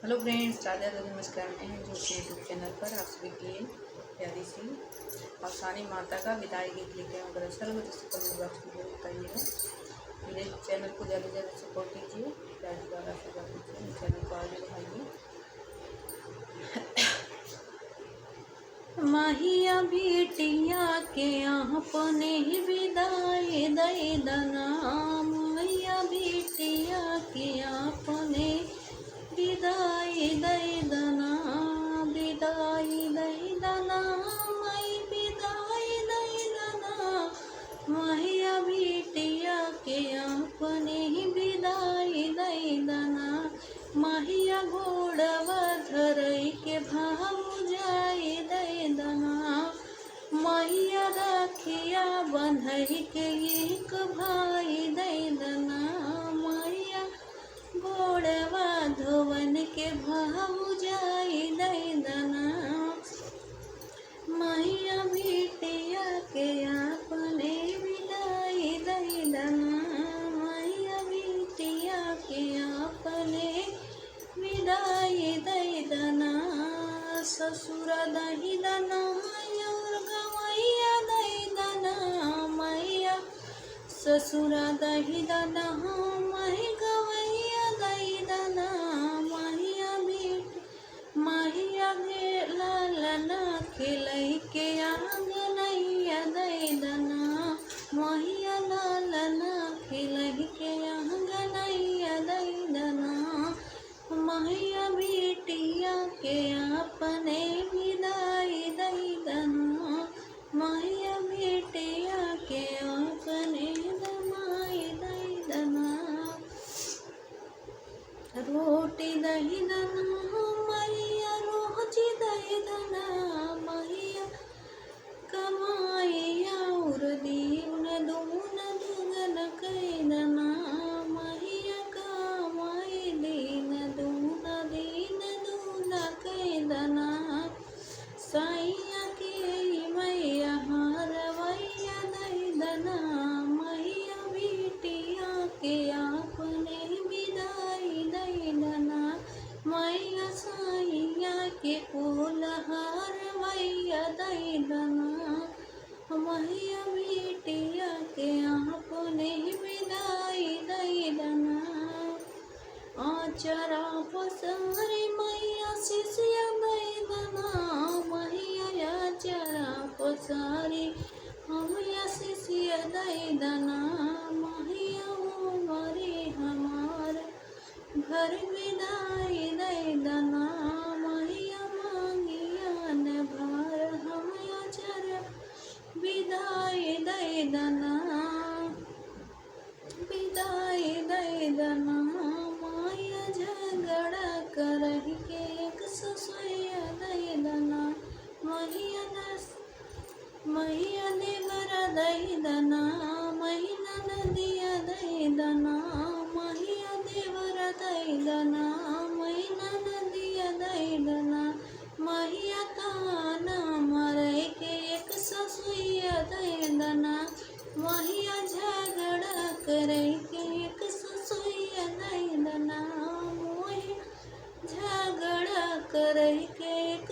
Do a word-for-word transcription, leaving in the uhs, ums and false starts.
Hello friends, राधे राधे, नमस्कार। मैं हूँ ज्योति YouTube channel पर आप सभी के लिए प्यारी सी अवसानी माता का विदाई गीत लेके आऊँ। अगर अच्छा लगे तो इसे comment box में जरूर बताइएगा। मेरे channel को ज़्यादा से ज़्यादा support कीजिए, प्यार दुलार आशीर्वाद दीजिए, मेरे channel को आगे बढ़ाइए। माहिया बिटिया के आपने विदाई दइ दना, माहिया बिटिया के आपने विदाई दइ दना, विदाई दइ दना, माई विदाई दइ दना। माहिया बिटिया के आपने विदाई दइ दना, माहिया गोड़वा धरइ के भाव जाई दइ दना, माहिया राखिया बन्हइ के एक भाई दइ दना, माहिया गोड़वा धोवन के भाव जाई दइ दना। माहिया बिटिया के आपने विदाई दइ दना, माहिया बिटिया के आपने विदाई दइ दना। ससुरा दइ दना और गवैया दइ दना, माहिया ससुरा दइ दना, माही गवैया दइ दना, माहिया बिट माहिया गे लालना खेलइ के आंगनैया दइ दना, माहिया लालना खेलइ के आंगनैया दइ दना। माहिया बिटिया के आपने विदाई दइ दना, माहिया बिटिया के आपने दमाई दइ दना। रोटी दइ दना, माहिया रोजी दइ दना, माहिया कमाई और दीन दून दुगन कइ दना, माहिया कमाई दीन दून दीन दून कइ दना। साइया के मैया हारवैया दइ दना, माहिया बिटिया के आपने विदाई दइ दना, माहिया साइया के कोल हारवैया दइ दना, माहिया बिटिया के आपने विदाई दइ दना। आचरा पसारी माहिया सिसिया दइ दना, माहिया आचरा पसारी माहिया सिसिया दइ दना, माहिया उमरी हमार भर विदाई दइ दना, माहिया मांगिया न भर हम आचरा विदाई दइ दना। विदाई दइ दना, माहिया झगड़ा करइ के एक ससुइया दइ दना, माहिया नस, माहिया देवरा दइ दना, माहिया ननदिया दइ दना, माहिया देवरा दइ दना, माहिया ननदिया दइ दना, माहिया ताना मारइ के एक ससुइया दइ दना, माहिया झगड़ा करइ के एक ससुइया दइ दना, माहिया झगड़ा करइ के एक